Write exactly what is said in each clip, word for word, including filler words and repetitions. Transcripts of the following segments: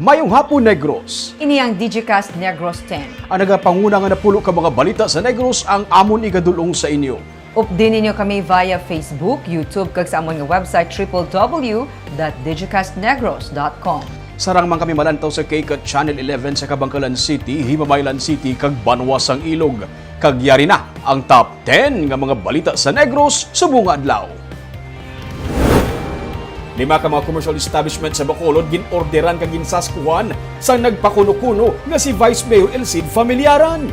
Mayong hapon, Negros. Ini ang Digicast Negros ten. Ang nagapanguna nga napulo ka mga balita sa Negros ang amon igadul-ong sa inyo. Updi ninyo kami via Facebook, YouTube, kag sa amon nga website, triple W dot digicast negros dot com. Sarang man kami malantaw sa K cat Channel eleven sa Kabankalan City, Himamaylan City, kag Banwa sang Ilog. Kag yari na ang top ten nga mga balita sa Negros subong nga adlaw. Lima ka mga commercial establishment sa Bacolod gin-orderan kag ginsaskuhan sang nagpakuno-kuno nga si Vice Mayor El Cid Familiaran.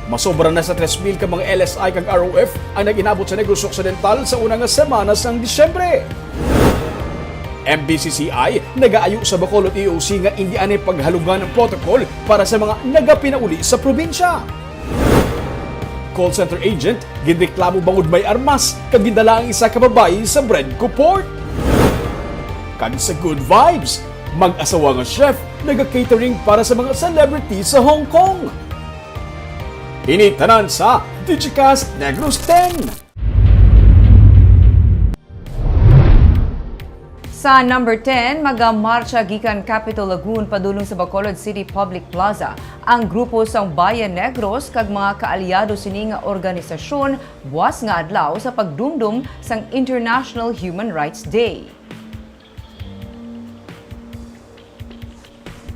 Masobra na sa tres mil ka mga L S I kag R O F ang nag-inabot sa Negros Occidental sa una nga semana sang Disyembre. M B C C I nagaayo sa Bacolod E O C nga indi anay paghalugan ang protocol para sa mga nagapinauli sa probinsya. Call center agent ginreklamo bangod may armas kag gindala ang isa ka babayi sa Bredco Port. Kag sa Good Vibes, mag-asawa nga chef naga-catering para sa mga celebrity sa Hong Kong. Ini tanan sa Digicast Negros ten. Sa number ten, magamarcha gikan Capitol Lagoon padulong sa Bacolod City Public Plaza ang grupo sang Bayan Negros kag mga kaalyado sini nga organisasyon buas nga adlaw sa pagdumdom sang International Human Rights Day.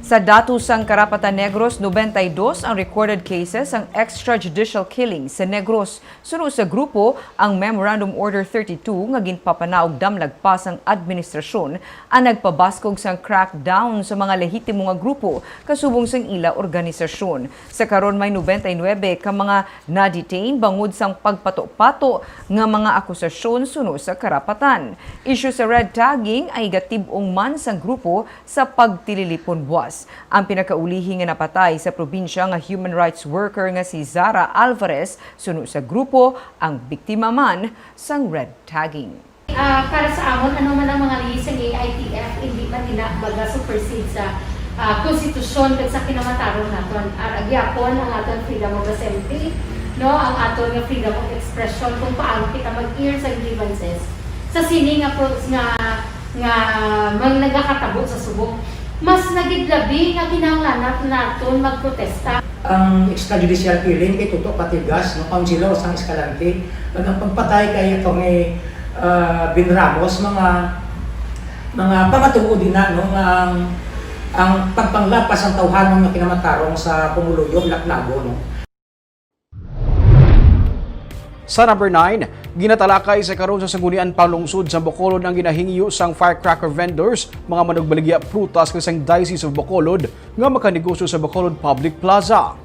Sa datos sang Karapatan Negros, nobenta y dos ang recorded cases sang extrajudicial killing sa Negros. Suno sa grupo, ang Memorandum Order thirty-two nga ginpapanaog damlag pa sang administrasyon ang nagpabaskog sang crackdown sa mga lehitimo nga grupo kasubong sang ila organisasyon. Sa karon may nobenta y nuebe ka mga na-detain bangod sang pagpato-pato nga mga akusasyon suno sa karapatan. Isyu sa red tagging ang igatib-ong man sang grupo sa pagtililipon buas. Ang pinakaulihi nga napatay sa probinsya nga human rights worker nga si Zara Alvarez, suno sa grupo, ang biktima man sang red tagging. Ah, para sa amon, ano man ang mga release sang A I T F, hindi man ina maga-supersede sa, ah, konstitusyon kag sa kinamatarong naton. Ara gyapon ang aton freedom of assembly, no, ang aton nga freedom of expression kung paano kita mag-air sa grievances sa sini nga pro-, nga, nga mga nagakatabo sa subong. Mas na gid labi nga kinahanglan nat-, naton magprotesta. Ang extrajudicial killing kay Toto Katigas, no, Councilor sang Escalante, kag ang pagpatay kay Attorney, ah, Ben Ramos, mga, mga pamatuod din na, no, nga ang, ang pagpanglapas sang tawhanon nga kinamatarong sa pumuluyo, laklagon, no. Sa number nine, ginatalakay sa karon sa Sangguniang Panlungsod sa Bacolod ang ginahingyo sang firecracker vendors, mga manugbaligya prutas kag sang Diocese of Bacolod nga makanegosyo sa Bacolod Public Plaza.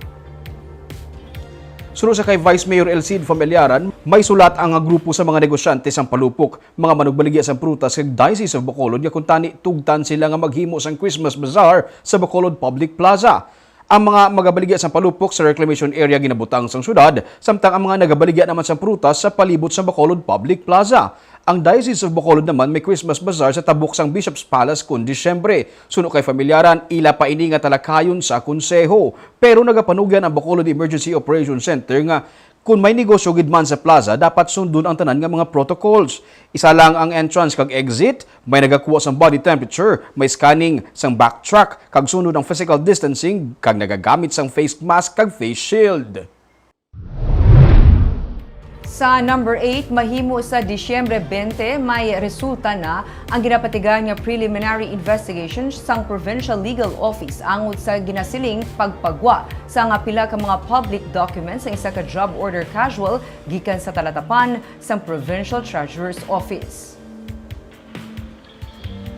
Suno sa kay Vice Mayor El Cid Familiaran, may sulat ang grupo sa mga negosyante sang palupok, mga manugbaligya sang prutas kag Diocese of Bacolod nga kuntani tugtan sila nga maghimo sang Christmas Bazaar sa Bacolod Public Plaza. Ang mga magabaligya sang palupok sa reclamation area ginabutang sang syudad, samtang ang mga nagabaligya naman sang prutas sa palibot sang Bacolod Public Plaza. Ang Diocese of Bacolod naman may Christmas Bazaar sa tabok sang Bishop's Palace kon Disyembre. Suno kay Familiaran, ila pa ini nga talakayon sa konseho. Pero nagapanugyan ang Bacolod Emergency Operation Center nga kon may negosyo gid man sa plaza, dapat sundon ang tanan nga mga protocols. Isa lang ang entrance kag exit, may nagakuha sang body temperature, may scanning sang backtrack, kag sundon ang physical distancing, kag nagagamit sang face mask kag face shield. Sa number eight, mahimo sa Disyembre twenty, may resulta na ang ginapatigayon nga preliminary investigation sang Provincial Legal Office angot sa ginasiling pagpagwa sa nga pila ka mga public documents sa isa ka job order casual gikan sa talatapan sang Provincial Treasurer's Office.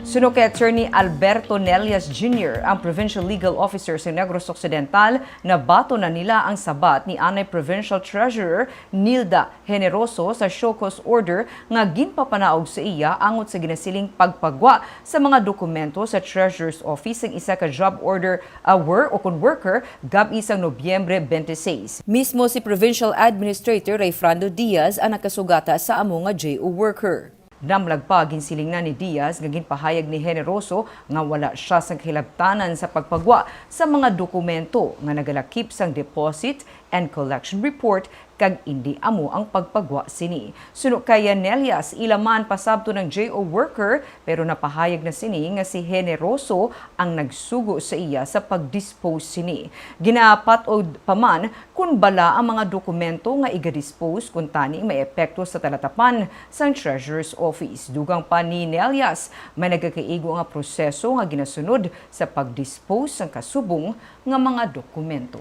Suno kay Attorney Alberto Nelias Junior, ang Provincial Legal Officer sa Negros Occidental, nabaton na nila ang sabat ni anay Provincial Treasurer Nilda Generoso sa show cause order nga ginpapanaog sa iya angot sa ginasiling pagpagwa sa mga dokumento sa Treasurer's Office sang isa ka job order, ah, wor-, o kon worker, gab-i sang Nobyembre twenty-six. Mismo si Provincial Administrator Rayfrando Diaz ang nakasugata sa amo nga J O worker. Damlag pa, ginsiling na ni Diaz nga ginpahayag ni Generoso nga wala sia sang kahilabtanan sa pagpagwa sa mga dokumento nga nagalakip sang deposit and collection report kag indi amo ang pagpagwa sini. Suno kay Yanelias, ila man pasabton ang J O worker, pero napahayag na sini nga si Generoso ang nagsugo sa iya sa pag-dispose sini. Ginapat-od pa man kon bala ang mga dokumento nga iga-dispose, kuntani may epekto sa talatapan sang Treasurer's Office. Dugang pa ni Nelias, may nagakaigo nga proseso nga ginasunod sa pag-dispose sang kasubong nga mga dokumento.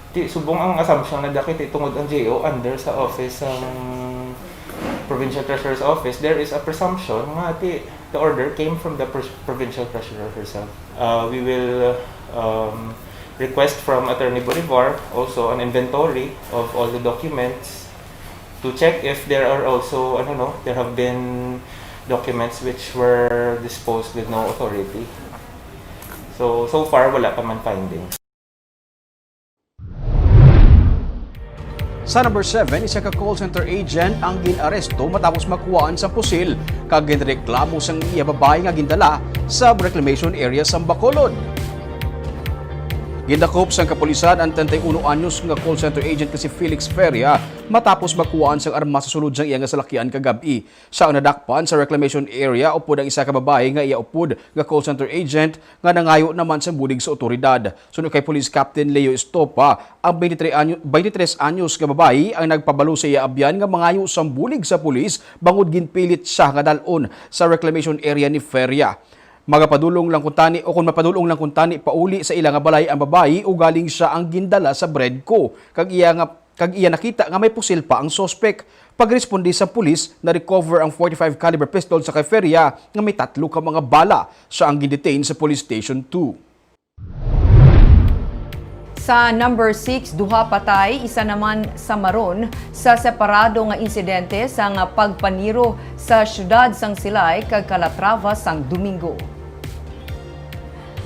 Ti, subong ang assumption na dakit tungod ang J O under sa office sang Provincial Treasurer's Office, there is a presumption nga ti, the order came from the pres-, Provincial Treasurer herself. Uh, we will, um, request from Attorney Bolivar also an inventory of all the documents to check if there are also, ano, no, there have been documents which were disposed with no authority. So, so far, wala pa man findings. Sa number seven, isa ka call center agent ang gin-aresto matapos makuhaan sa pusil kag ginreklamo sang iya babayi nga gindala sa reclamation area sa Bacolod. Gindakop sang kapulisan ang treinta y uno anyos nga call center agent nga si Felix Feria matapos makuhaan sang armas sa sulod sang iya nga salakyan kagab-i. Siya ang nadakpan sa reclamation area upod ang isa ka babayi nga iya upod nga call center agent nga nangayo naman sang bulig sa otoridad. Suno kay Police Captain Leo Estopa, ang twenty-three anyo-, twenty-three anyos nga babayi ang nagpabalo sa iya abyan nga mangayo sang bulig sa pulis bangod ginpilit siya nga dal-on sa reclamation area ni Feria. Magapadulong lang kuntani o kung mapadulong lang kuntani pauli sa ila nga balay ang babayi, ugaling siya ang gindala sa BREDCO kag iya nga kag iya nakita nga may pusil pa ang suspek. Pagresponde sa pulis, na-recover ang forty-five caliber pistol sa kay Feria nga may tatlo ka mga bala. Siya ang gindetain sa Police Station two. Sa number six, duha patay, isa naman sa maron sa separado nga insidente sang pagpaniro sa siyudad sang Silay kag Calatrava sang Domingo.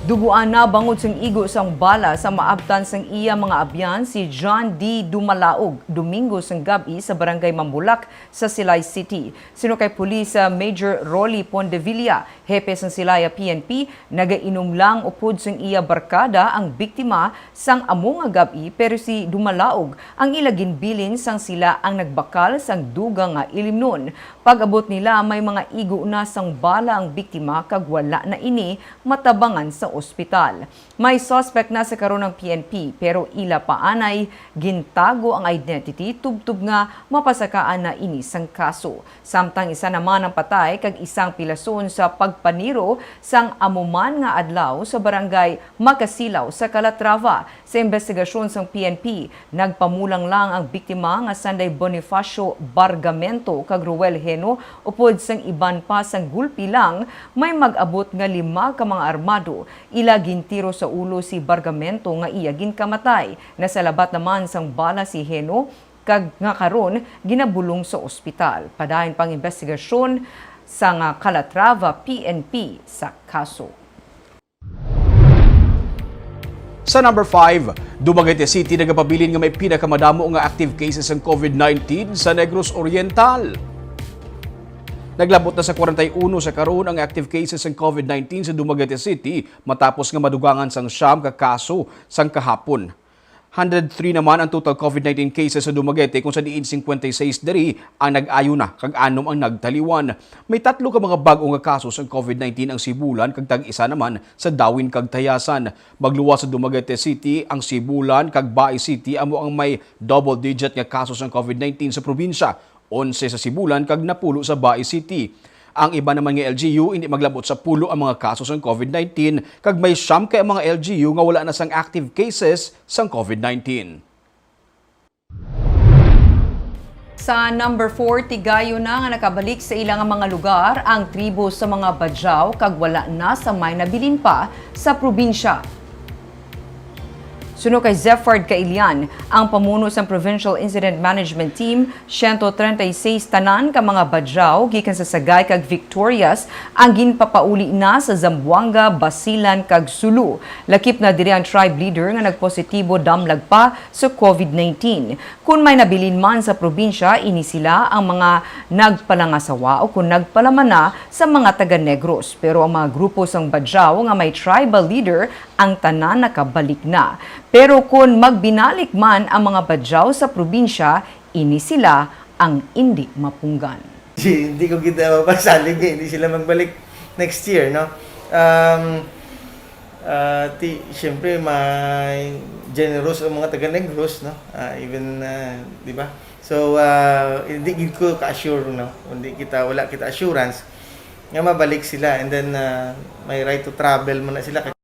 Duguan na bangod sang igo sang bala sa maabtan sang iya mga abyan si John D. Dumalaog, Domingo sang gab-i sa Barangay Mambulak sa Silay City. Suno kay Police, ah, Major Rolly Pondevilla, hepe sang Silay P N P, nagainom lang upod sang iya barkada ang biktima sang amo nga gab-i, pero si Dumalaog ang ila ginbilin sang sila ang nagbakal sang dugang nga ilimnon. Pag-abot nila, may mga igo na sang bala ang biktima kag wala na ini matabangan sa ospital. May suspect na sa karon ang P N P, pero ila pa anay gintago ang identity tubtob nga mapasakaan na ini sang kaso. Samtang isa naman ang patay kag isang pilason sa pagpaniro sang amo man nga adlaw sa barangay Makasilaw sa Calatrava. Sa imbestigasyon sang P N P, nagpamulang lang ang biktima nga sanday Bonifacio Bargamento kag Ruel Heno, upod sang iban pa sang gulpi lang, may mag-abot nga lima ka mga armado. Ila gintiro sa ulo si Bargamento nga iya ginkamatay. Nasalabat naman sang bala si Heno, kag nga karon ginabulong sa ospital. Padayon pang imbestigasyon sang Calatrava P N P sa kaso. Sa number five, Dumaguete City nagapabilin nga may pinakamadamo nga active cases sang COVID nineteen sa Negros Oriental. Naglabot na sa kwarenta y uno sa karon ang active cases sang COVID nineteen sa Dumaguete City, matapos nga madugangan sang siyam ka kaso sang kahapon. Hundred three naman ang total COVID nineteen cases sa Dumaguete, kung sa diin cincuenta y seis diri ang nag-ayo na kag anom ang nagtaliwan. May tatlo ka mga bag-o nga kaso sang COVID nineteen ang Sibulan kag tag-isa naman sa Dawin kag Tayasan. Magluwas sa Dumaguete City ang Sibulan kag Bai City amo ang may double digit nga kaso sang COVID nineteen sa probinsya. Onse sa Sibulan kag napulo sa Bai City. Ang iban naman nga L G U, indi maglabot sa pulo ang mga kaso sang COVID nineteen, kag may siyam ka mga L G U nga wala na sang active cases sang COVID nineteen. Sa number four, tigayon na nga nakabalik sa ila nga mga lugar ang tribo sa mga Bajau, kag wala na sa may nabilin pa sa probinsya. Suno kay Zeffard Kailian, ang pamuno sang Provincial Incident Management Team, siyento treinta y seis tanan ka mga Bajau gikan sa Sagay kag Victorias ang ginpapauli na sa Zamboanga, Basilan, kag Sulu. Lakip na diri ang tribe leader nga nagpositibo damlag pa sa COVID nineteen. Kon may nabilin man sa probinsya, ini sila ang mga nagpalangasawa o kon nagpalamana sa mga taga-Negros. Pero ang mga grupo sang Bajau nga may tribal leader, ang tanan nakabalik na. Pero kon magbinalik man ang mga badyaw sa probinsya, ini sila ang indi mapunggan. Di, hindi ko kita mapasalig nga hindi sila magbalik next year, no? Um, ah, ti, siyempre, may generous ang mga taga Negros, no? Ah, even, ah, di ba? So, ah, hindi gid ko ka-assure, no? Hindi kita, wala kita assurance nga mabalik sila, and then, ah, may right to travel man na sila.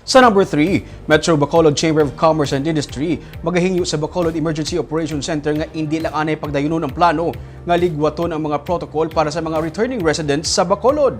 Sa number three, Metro Bacolod Chamber of Commerce and Industry magahingyo sa Bacolod Emergency Operations Center nga indi lang anay pagdayunon ang plano nga ligwaton ang mga protocol para sa mga returning residents sa Bacolod.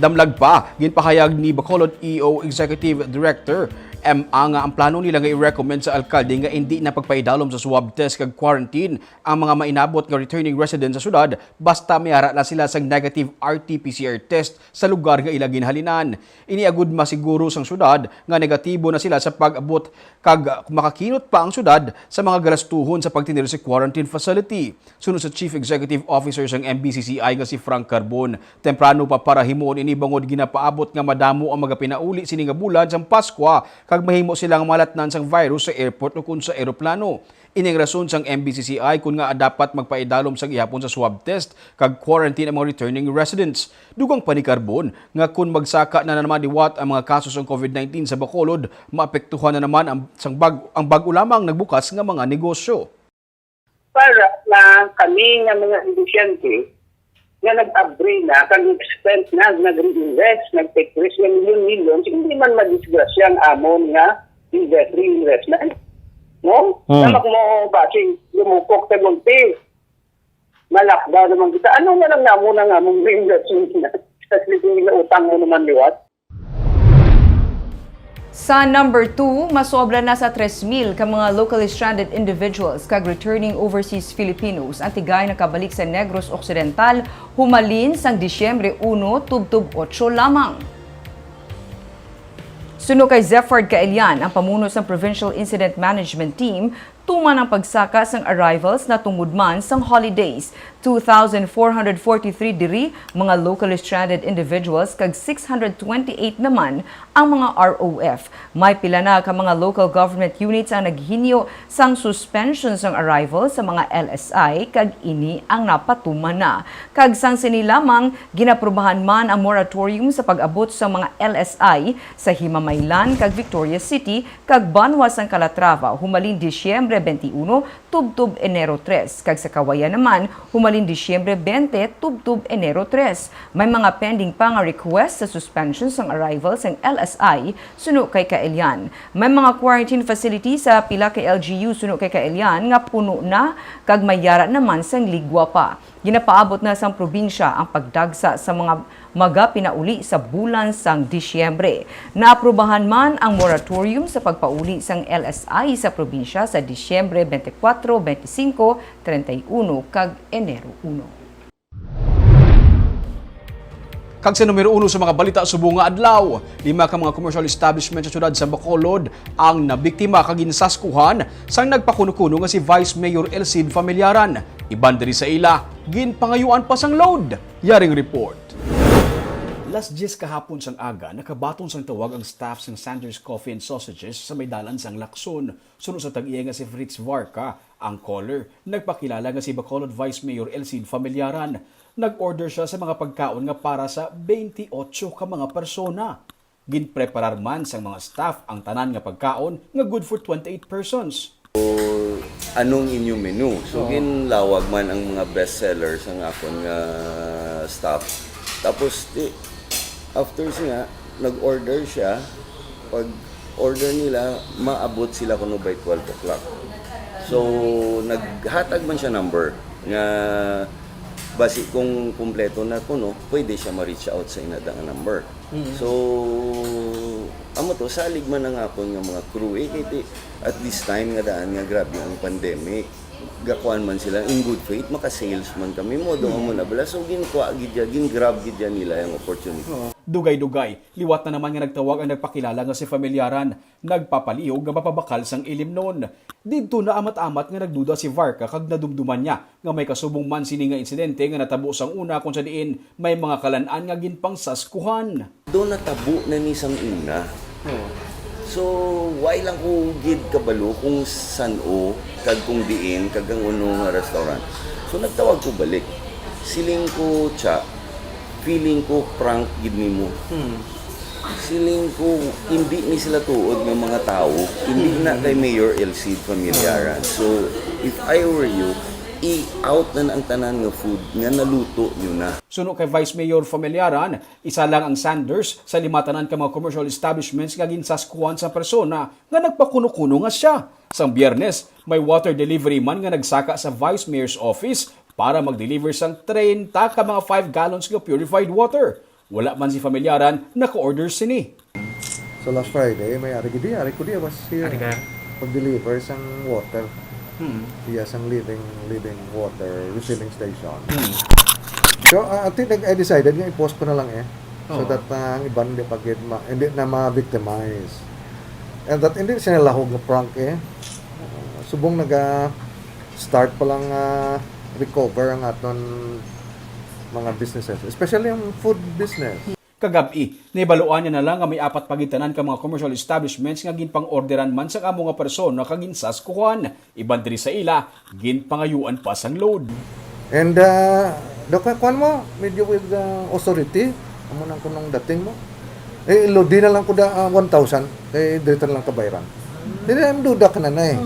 Damlag pa, ginpahayag ni Bacolod E O Executive Director M A nga ang plano nila nga i-recommend sa alkalde nga indi na pagpaidalom sa swab test kag quarantine ang mga mainabot nga returning residents sa syudad basta may ara na sila sang negative R T P C R test sa lugar nga ila ginhalinan. Ini agud masiguro sang syudad nga negatibo na sila sa pag-abot kag makakinot pa ang syudad sa mga galastuhon sa pagtener sa quarantine facility. Suno sa Chief Executive Officer sang M B C C I nga si Frank Carbon, temprano pa para himuon ini bangod ginapaabot nga madamo ang magapinauli sini nga bulan sang Paskwa kag mahimo sila nga malatnan sang virus sa airport ukon sa eroplano. Ini ang rason sang M B C C I kon ngaa dapat magpaidalom sa gihapon sa swab test kag quarantine ang mga returning residents. Dugang pa ni Carbon nga kon magsaka na naman liwat ang mga kaso sang COVID nineteen sa Bacolod, maapektuhan na naman ang, sang bag-, ang bag-o lamang nagbukas nga mga negosyo. Para na kami nga mga negosyante nga nag-abri na, kag nag-spend na, nag-reinvest, nag-take risk nga milyon-milyon, hindi man madisgrasya ang amon nga invest, reinvestment. No? Hmm. Namak mo, basing lumukok sa gulpi. Malakda naman kita. Ano na lang namo na nga mong reinvestment na? Especially kung utang mo naman liwat. Sa number two, masobra na sa tres mil ka mga locally stranded individuals kag returning overseas Filipinos ang tigay nakabalik sa Negros Occidental humalin sang Disyembre uno tubtob otso lamang. Suno kay Zeffard Caelian, ang pamuno sang Provincial Incident Management Team, tuman ang pagsaka sang arrivals natungod man sang holidays. Two thousand four hundred forty-three diri mga locally stranded individuals kag six hundred twenty-eight naman ang mga R O F. May pila na ka mga local government units ang naghinyo sang suspension sang arrival sa mga L S I, kag ini ang napatuman na. Kag sang sini lamang, ginaprubahan man ang moratorium sa pag-abot sa mga L S I sa Himamaylan kag Victoria City kag banwa sang Calatrava humalin Disyembre twenty-one tubtob Enero tres, kag sa Kawayan naman humalin Disyembre twenty tubtob Enero tres. May mga pending pa nga request sa suspension sang arrival sang L S I suno kay Caelian. May mga quarantine facility sa pila ka L G U suno kay Caelian nga puno na kag may yara naman sang ligwa pa. Ginapaabot na sang probinsya ang pagdagsa sa mga magapinauli sa bulan sang Disyembre. Naaprubahan man ang moratorium sa pagpauli sang L S I sa probinsya sa Disyembre twenty-four, twenty-five, treinta y uno kag Enero uno. Kag sa numero uno sa mga balita subong nga adlaw, lima ka mga commercial establishment sa siyudad sa Bacolod ang nabiktima kag ginsaskuhan sang nagpakuno-kuno nga si Vice Mayor Elcid Familiaran. Iban diri sa ila, ginpangayuan pa sang load. Yaring report. Las diyes kahapon sang aga, nakabaton sang tawag ang staff sang Sanders Coffee and Sausages sa may dalan sang Lacson. Suno sa tag-iya nga si Fritz Varca, ang caller, nagpakilala nga si Bacolod Vice Mayor Elcid Familiaran. Nag-order siya sa mga pagkaon nga para sa twenty-eight ka mga persona. Ginpreparar man sang mga staff ang tanan nga pagkaon nga good for twenty-eight persons. So, anong inyong menu? So, Oo. Ginlawag man ang mga best seller sang akon nga staff. Tapos, di, after siya, nag-order siya. Pag order nila, maabot sila kuno by twelve o'clock. So, naghatag man siya number nga basi kung kumpleto na kuno, pwede siya ma-reach out sa inada nga number. Mm. So, amo to, salig man ang akon nga mga crew, eh, kay ti-, at this time nga daan nga grabe ang pandemic, gakuan man sila, in good faith, maka-sales man kami, mo, doon mo na bala. So, ginkuha gid ya, gin-grab gid ya nila yung opportunity. Oo. Dugay-dugay, liwat na naman nga nagtawag ang nagpakilala nga si Familiaran. Nagpapalihog nga mapabakal sang ilimnon. Didto na amat-amat nga nagduda si Varka kag nadumduman niya nga may kasubong man sini nga insidente nga natabo sang una, kung sa diin may mga kalan-an nga ginpangsaskuhan. Do natabo na ni sang una. Oo. So, why lang ko gid kabalo kung san-o kag kung diin kag ang uno nga restaurant. So, nagtawag ko balik. Siling ko, "Cha, feeling ko prank gid nimo." Hmm. Siling ko, hindi ni sila tuod nga mga tawo. Hindi na kay Mayor Elcid Familiaran. So, if I were you, i-out na, na ang tanan nga food nga naluto nyo na. Suno kay Vice Mayor Familiaran, isa lang ang Sanders sa lima tanan ka mga commercial establishments nga ginsaskuhan sa persona nga nagpakuno-kuno nga siya. Sang Biyernes, may water delivery man nga nagsaka sa Vice Mayor's office para mag-deliver sang treinta ka mga five gallons nga purified water. Wala man si Familiaran naka-order sini. So last Friday, may ari gidi, ari ko di, I was here. Ari ka? Pag-deliver sang water. Hmm. Iya sang living, living water refilling station. Hmm. So, uh, I think I decided nga i-post ko na lang eh. So Oo. that uh, ang iban hindi pa gid ma-, hindi na ma-victimize. And that hindi siya lahog nga prank eh. Uh, subong naga-start pa lang uh, recover ang aton mga businesses, especially ang food business. Kagab-i, nahibaluan niya na lang nga may apat pa gid tanan ka mga commercial establishments nga ginpang-orderan man sang amo nga persona kag ginsaskuhan. Iban diri sa ila, ginpangayuan pa sang load. And uh, daw ka, kuan mo, medyo with uh, authority, amo nang kunong dating mo. Eh, lodi na lang ko da uh, one thousand, kay dito na lang kabayran. Hindi na duda ka na na eh.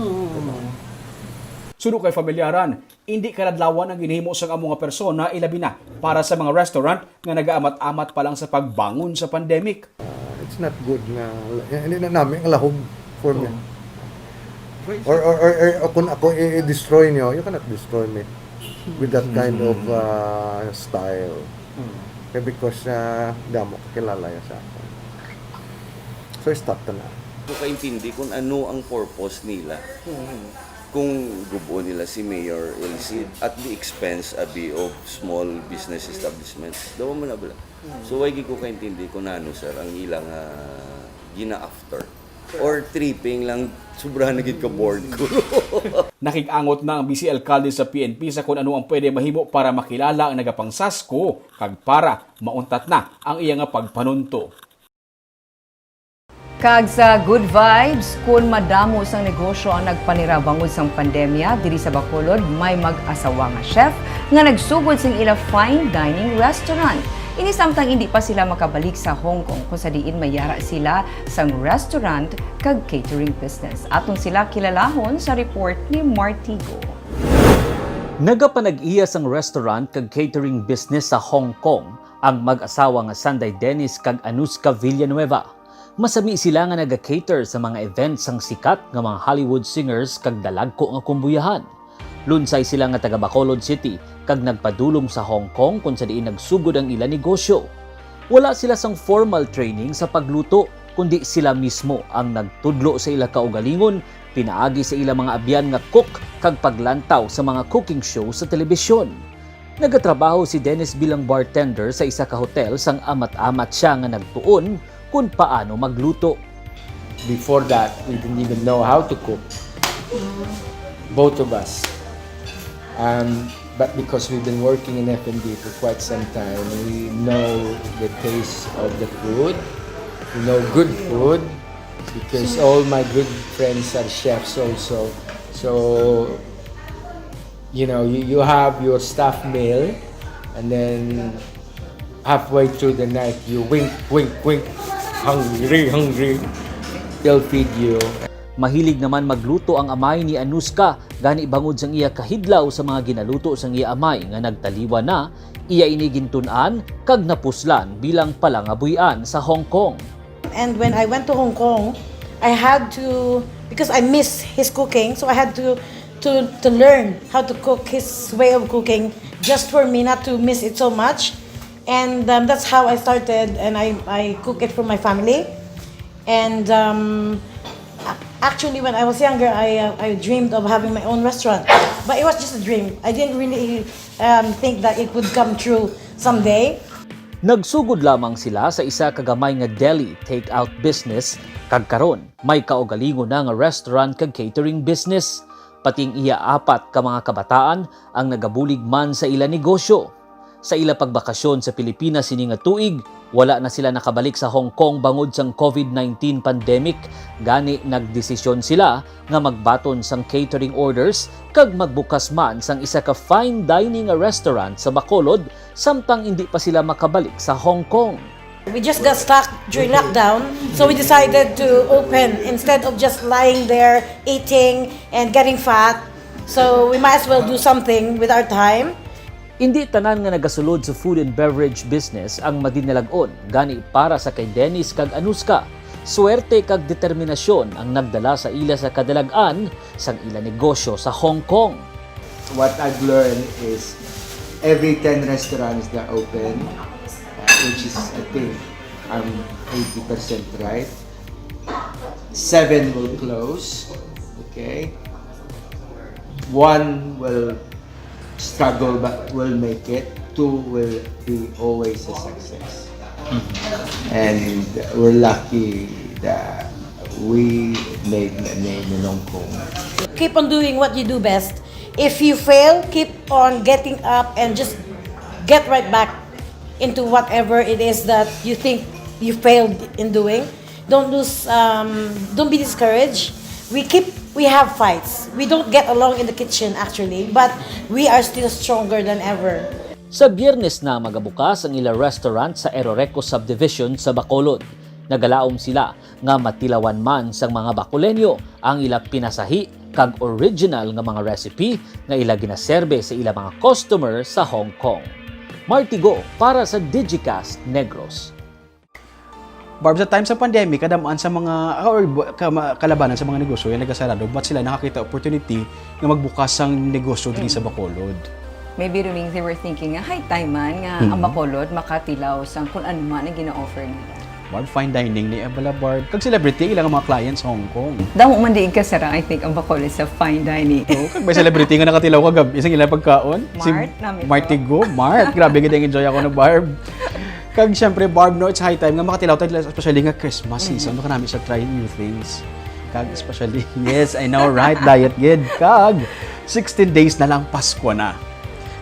Suno kay Familiaran, indi kaladlawan ang ginhimo sang amo nga persona, ilabi na para sa mga restaurant nga nagaamat-amat pa lang sa pagbangon sa pandemic. Uh, it's not good nga, eh, hindi na namin ang lahog for me. Oo. Why is Or, that? or, or, or, or kung ako i-destroy nyo, you cannot destroy me with that kind of uh, style. Hmm. Kaya because uh, damo kakilala ya sa akin. So, stop na na. Ko kaintindi kung ano ang purpose nila. Hmm. Kung gubuon nila si Mayor Elcid at the expense abi of small business establishments. Dawa mo na bala. Hmm. So, why gid ko kaintindi kung ano, sir, ang ilang ah, gina-after? Or tripping lang, sobrahan na gid ka bored ko. Nakig-angot na ang vice alkalde sa P N P sa kung ano ang pwede mahimo para makilala ang nagapangsasko kag para mauntat na ang iya nga pagpanunto. Kag sa good vibes, kun madamo sang negosyo ang nagpanira bangod sang pandemya, diri sa Bacolod may mag-asawa nga chef nga nagsugod sing ila fine dining restaurant. Ini samtang indi pa sila makabalik sa Hong Kong, kung sa diin may yara sila sang restaurant kag catering business. Aton sila kilalahon sa report ni Martigo. Nagapanag-iya sang restaurant kag catering business sa Hong Kong ang mag-asawa nga Sanday Dennis kag Anuska Villanueva. Masami sila nga naga-cater sa mga events sang sikat nga mga Hollywood singers kag dalagko nga kumbuyahan. Lunsay sila nga taga Bacolod City kag nagpadulong sa Hong Kong, kun sa diin nagsugod ang ila negosyo. Wala sila sang formal training sa pagluto, kundi sila mismo ang nagtudlo sa ila kaugalingon pinaagi sa ila mga abyan nga cook kag paglantaw sa mga cooking show sa telebisyon. Nagatrabaho si Dennis bilang bartender sa isa ka hotel sang amat-amat sia nga nagtuon kon paano magluto. Before that, we didn't even know how to cook. Both of us. Um, but because we've been working in F and B for quite some time, we know the taste of the food. We know good food because all my good friends are chefs also. So, you know, you, you have your staff meal, and then halfway through the night, you wink, wink, wink, "Hungry, hungry." They'll feed you. Mahilig naman magluto ang amay ni Anuska, gani bangod sang iya kahidlaw sa mga ginaluto sang iya amay nga nagtaliwan na, iya ini gintun-an kag napuslan bilang palangabuy-an sa Hong Kong. And when I went to Hong Kong, I had to, because I miss his cooking, so I had to, to, to learn how to cook his way of cooking just for me not to miss it so much. And um, that's how I started, and I, I cook it for my family. And um, a- actually, when I was younger, I, uh, I dreamed of having my own restaurant. But it was just a dream. I didn't really um, think that it would come true someday. Nagsugod lamang sila sa isa ka gamay nga deli take-out business, kag karon may kaugalingon na nga restaurant kag catering business. Pati ang iya apat ka mga kabataan ang nagabulig man sa ila negosyo. Sa ila pagbakasyon sa Pilipinas sini nga tuig, wala na sila nakabalik sa Hong Kong bangod sang COVID nineteen pandemic, gani nagdesisyon sila nga magbaton sang catering orders kag magbukas man sang isa ka fine dining nga restaurant sa Bacolod samtang indi pa sila makabalik sa Hong Kong. We just got stuck during lockdown, so we decided to open instead of just lying there eating and getting fat. So we might as well do something with our time. Indi tanan nga nagasulod sa food and beverage business ang madinalag-on, gani para sa kay Dennis kag Anuska, swerte kag determinasyon ang nagdala sa ila sa kadalag-an sang ila negosyo sa Hong Kong. What I've learned is every ten restaurants that open, uh, which is, I think, I'm eighty percent right, seven will close, okay? One will struggle but will make it. Two will be always a success. And we're lucky that we made a name in Hong Kong. Keep on doing what you do best. If you fail, keep on getting up and just get right back into whatever it is that you think you failed in doing. Don't lose, um, don't be discouraged. We keep, we have fights. We don't get along in the kitchen actually, but we are still stronger than ever. Sa Biyernes na magabukas ang ila restaurant sa Eroreco Subdivision sa Bacolod. Nagalaom sila nga matilawan man sang mga Bacoleño ang ila pinasahi kag original nga mga recipe nga ila ginaserbe sa ila mga customer sa Hong Kong. Martigo para sa Digicast Negros. Barb, sa time sa pandemic, kadamaan sa mga ah, or bu- kama- kalabanan sa mga negosyo yung nagasarado, but sila nakakita opportunity nga magbukas sang negosyo diri sa Bacolod. Maybe Ruming, they were thinking nga high time man nga Mhm. ang Bacolod makatilaw sang kung ano man ang gina-offer nila. Barb, fine dining ni Abala Barb. Kag celebrity, ilang mga clients sa Hong Kong. Damo man di kasarang, I think, ang Bacolod sa fine dining. Oh, kag may celebrity nga nakatilaw kagab isang ilang pagkaon. Mart, nami to. Martigo, Mart. Grabe gid ang enjoy ako na Barb. Kag syempre, Barb, no, it's high time nga makatilaw tayo, especially nga Christmas season. Baka namin siya try new things. Kag especially, yes, I know, right? Diet gid. Kag sixteen days na lang Pasko na.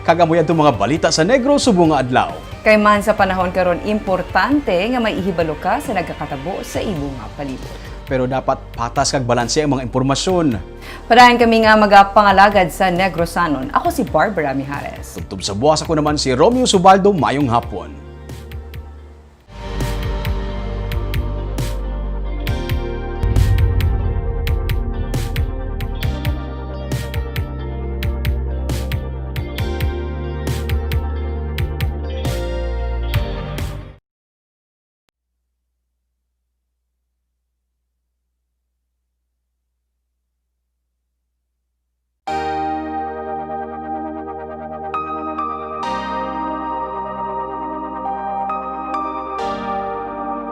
Kag amoy adto mga balita sa Negros subong nga adlaw. Kay man sa panahon karon, importante nga may ihibalo ka sa nagakatabo sa imo nga palibot. Pero dapat patas kag balanse ang mga impormasyon. Padayon kami nga magapangalagad sa Negrosanon. Ako si Barbara Mijares. Tubtob sa buwas, ako naman si Romeo Subaldo. Mayong hapon.